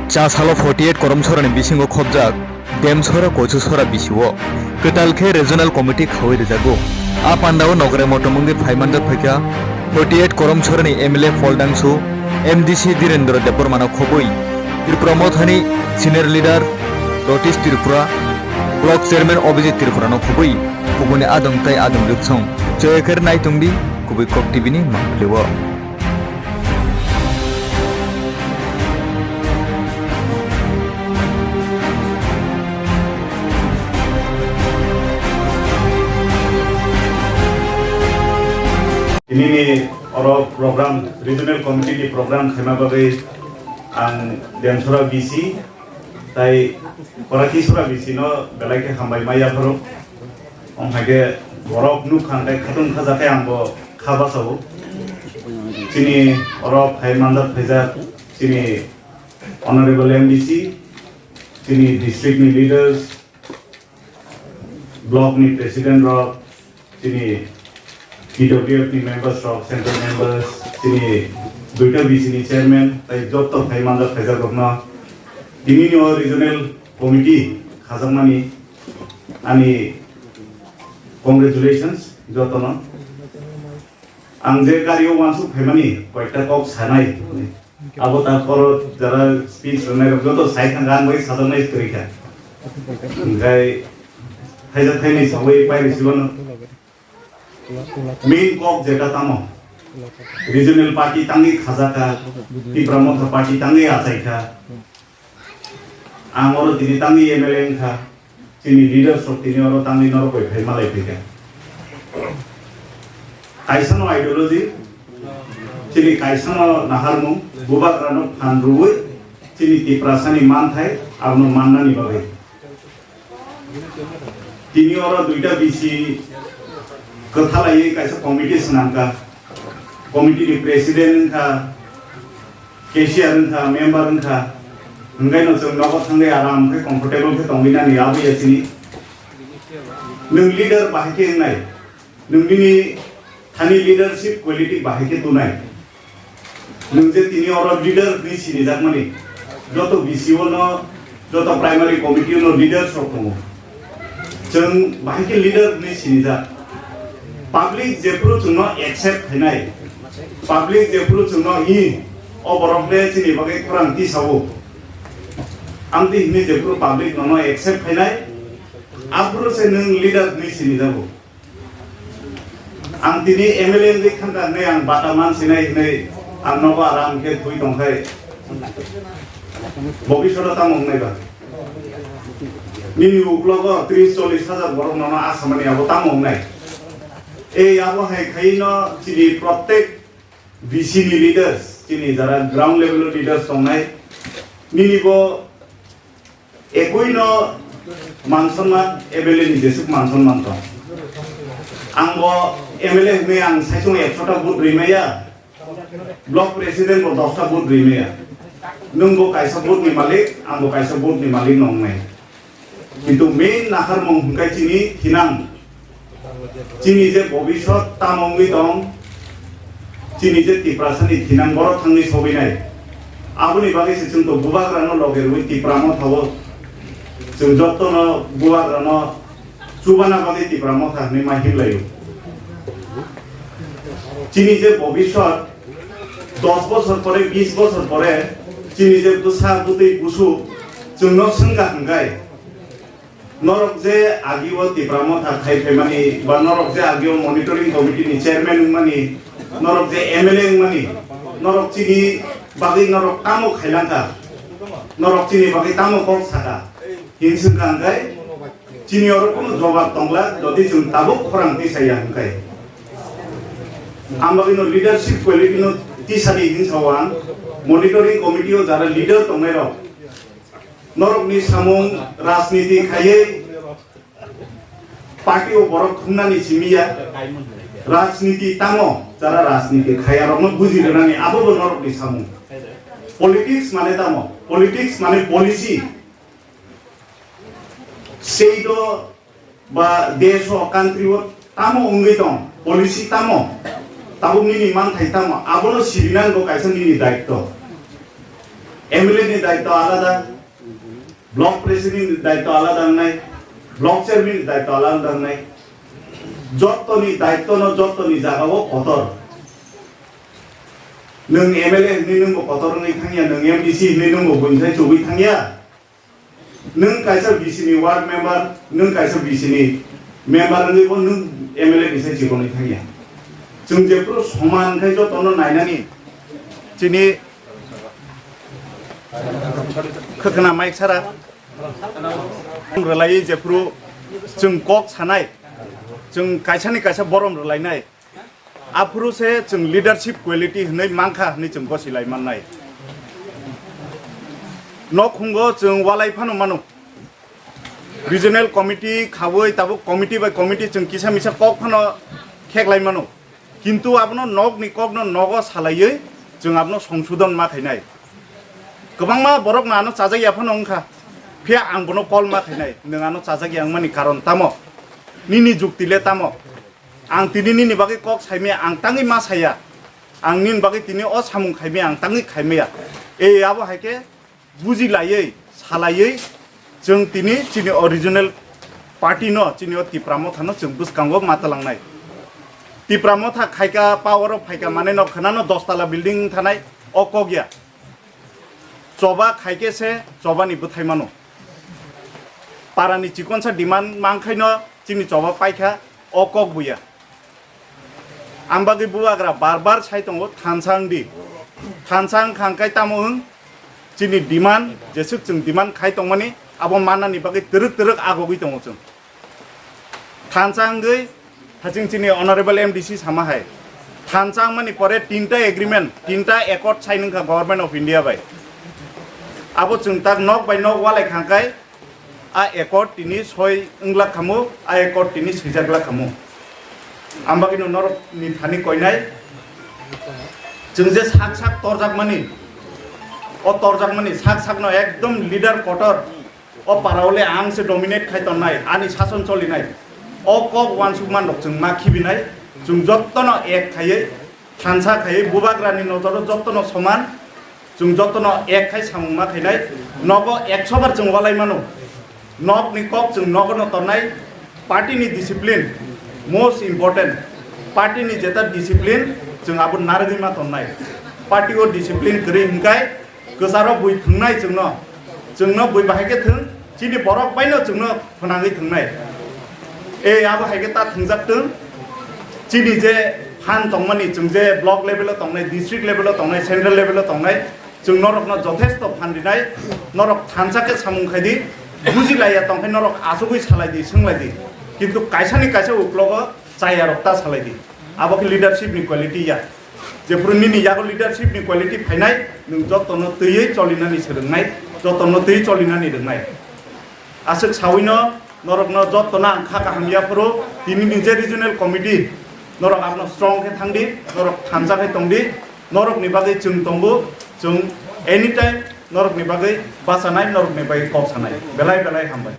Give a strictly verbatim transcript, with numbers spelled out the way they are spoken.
Cha salo forty eight Koromsorani bisingo khobjak Demsora Koichusora bisio kwtal khe Regional Committee khaui rwjago. A pandao Nograi motom wngwi phai manjak phaikha forty eight Koromsorani M L A Pholdangsu, M D C Dhirendra Debbarmano khobwi Tripura Mothani Senior Leader Rotish Tripura, Block Chairman Abhijit Tripurano khobwi kubuni adong tai adong rwksong. Choyakher naitongdi kubui Kok T V ni mangpilio. Tinini oro program, Regional Committee ni program khaima bagwi ang Demsora B C tai Korakisora B C no belai khe hambai ma yapharo. Wng hai khe borok nuk kha hwnkhe khatung khaja khe ang bo kha bachao. Chini oro phai manjak phaijak chini Honorable M D C, chini district ni leaders, block ni president rok, chini T W F ni members rok, central members, chini duita B C ni chairman, tai jotto phai manjak phaijak rokno tini ni o regional committee khajakmani ani congratulations jotono. Ang je gari o uansuk phaimani koita kok sanai. Abo ta khoro jara speech rwnai rok joto sai thang ang bai sajaknai kwrwi kha. Hingkai thaisa thainwi sawi pai risi bono. Main kok jeta tamo? Regional party tangwi khajaka, Tipra Motha party tangwi achaikha. Ang oro tini tangwi M L A wngkha, chini leaders rok tini oro tangwi norok bai phai malai phaikha. Kaisano ideology, chini kaisano naharmung, bubagrano phan rwui chini Tiprasani manthai abono mannani bagwi. Tini oro duita B C kwthalaiwi kaisa committee swnamkha. Committee ni president wngkha, cashier wngkha, member wngkha. Hwnkhe no chwng nogo thangwi aram khe comfortable khe tongwi nani abo ya chini. Nwng leader bahai khe wngnai. Nwng bini thani leadership quality bahai khe tunai. Nwng je tini oro leader hwnwi sinijakmani, joto B C O no, joto primary committee no leaders rok tongo. Chwng bahai khe leader hwnwi sinijak. Public jephuru chwngno accept khainai, public jephuru chwngno hi o borok le chini bagwi khorang tisao, amtwi hwnwi jephuru public nono accept khainai, aphuru se nwng leader hwnwi sinijago. Ang tini M L A wngwi khamkha hwnwi ang bata man sinai hwnwi ang nogo aram khe thwi tongkhai. Bobishoto tamo wngnai ba? Nini uklogo tris chollis hajar borok nono asamani abo tamo wngnai? Ei abo hai khaino chini prottek B C ni leaders, chini jara ground level o leaders tongnai, nini bo Ekui no man sonman M L A ni jesuk man sonman tong. Ang bo M L A hwnwi ang saichung ekshota vote rwi maya, block president bo dosta vote rwi maya. Nwng bo kaisa vote ni malik, ang bo kaisa vote ni malik no wngnai. Kintu main naharmung hwnkhe chini thinang. Chini je bobisot tamo wngwi tong, chini je Tiprasani thinang borok thangwi sogwinai. Aboni bagwi se chwng to bubagrano loge rwui Tipra Mothao chwng jotono bubagrano chubana bagwi Tipra Motha hwnwi ma himlaio. Chini je bobisot dos bosor pore, bis bosor pore chini je bwsa bwtwi busu chwngno swngkha hwnkhe, norok je agio Tipra Motha khai phaimani, ba norok je agio monitoring committee ni chairman wngmani, norok je M L A wngmani, norok chini bagwi norok tamo khailangkha, norok chini bagwi tamo kok saka, hinswngkha hwnkhe chini oro kunu jobab tongla, jodi chwng tabuk khorang tisaya hwnkhe. Ang bagwino leadership quality no tisadi hinsao ang, monitoring committee o jara leader tongnairok, norokni samung rajniti khaiwi party o borok thumnani simiya. Rajniti tamo, jara rajniti khayarokno buji rwnani, abobo norokni samung. Politics mane tamo? Politics mane policy. State o ba desh o, country o tamo wngwi tong, policy tamo, tabuk nini manthai tamo, abono sirinani bo kaisa nini daitto. M L A ni daitwa alada, block president ni daitwa alada wngnai, block chairman ni daitwa alada wngnai. Jottoni daitwa no jottoni jaga o kotor. Nwng M L A hinwi nwngbo kotor wngwi thangya, nwng M D C hinwi nwngbo buini sai chugwi thangya. Nwng kaisa B C ni ward member, nwng kaisa B C ni member wngwi bo nwng M L A ni sai chiboni thangya. Chwng jephuru soman khai jotono nainani chini khwkhwna mic sara rwlaiwi jephuru chwng kok sanai, chwng kaisani kaisa borom rwlainai. Aphuru se chwng leadership quality hinwi mankha hinwi chwng gosilai mannai. Nok hungo chwng walai phano mano. Regional committee khaui tabuk committee bai committee chwng kisa misa kok phano kheklai mano. Kintu abono nokni kokno nogo salaiwi chwng abono songsodon ma khainai. Kwbangma borok no ano chajak ya phano wngkha. Phiya ang bono call ma khainai. Nwng ano chajak ya wngmani karon tamo? Nini jukti le tamo? Ang tini nini bagwi kok saimaya, ang tangwi ma saya. Ang nini bagwi tini o samung khaimaya, ang tangwi khaimaya. E abo hai khe buji laiwi, salaiwi, chwng tini chini original party no, chini o Tipra Motha no chwng bwskango ma twlangnai. Tipra Motha khaika, power o phaika, manwi no khwnano dos tala building thanai, o kok ya. Choba khaikhe se chobani bwthai mano. Parani chikonsa demand mankhaino chini choba paikha, o kok buya. Ang bagwi bubagra bar bar sai tongo, thansa wng di. Thansa wng kha hwnkhe tamo wng, chini demand, jeswk chwng demand khai tongmani, abo mannani bagwi twrwk twrwk agogwi tongo chwng. Thansa wngwi haching chini Honorable M D C sama hai. Thansa wngmani pore tinta agreement, tinta accord sign wngkha Government of India bai. Abo chwng tak nok bai nok walai khangkai, a accord tini soi wngla khamu, a accord tini swijak la khamu. Ambagino norok ni thani koinai, chwng je sak sak torjakmani, o torjakmani sak sakno ekdom leader kotor, o parao le ang se dominate khai tonnai, ani sason cholinai. O kok uansukma rok chwng ma khibinai, chwng jottono ek khaiwi, thansa khaiwi, bubagrani nojoro jottono soman, chwng jottono ek khai samung ma khainai. Nogo ekso bar chwng walai mano. Nokni kok chwng nogono tornai, party ni discipline most important. Party ni jeta discipline chwng abo narwgwi ma tonnai. Party o discipline kwrwi hwnkai, kwcharo bui thwngnai chwngno, chwngno bui bahai khe thwng, chini borok baino chwngno phwnangwi thwngnai. E abo hai khe ta thwngjak thwng, chini je phan tongmani, chwng je block level o tongnai, district level o tongnai, central level o tongnai, chwng norokno jothesto phan rinai, norok thansa khe samung khai di, buji laiya tong khe norok achugwi salai di, swng lai di, kintu kaisani kaisa uklogo chaya rok ta salai di. Abo khe leadership ni quality ya. Jephuru nini yago leadership ni quality phainai, nwng jotono twiwi cholinani swrwngnai, jotono twiwi cholinani rwngnai. Aswk sawino norokno jotono ang kha kaham yaphuru, tini ni je regional committee, norok abono strong khe thang di, norok thansa khe tong di, norokni bagwi chwng tongo, chwng anytime norokni bagwi bachanai, norokni bagwi kok sanai. Belai belai hambai.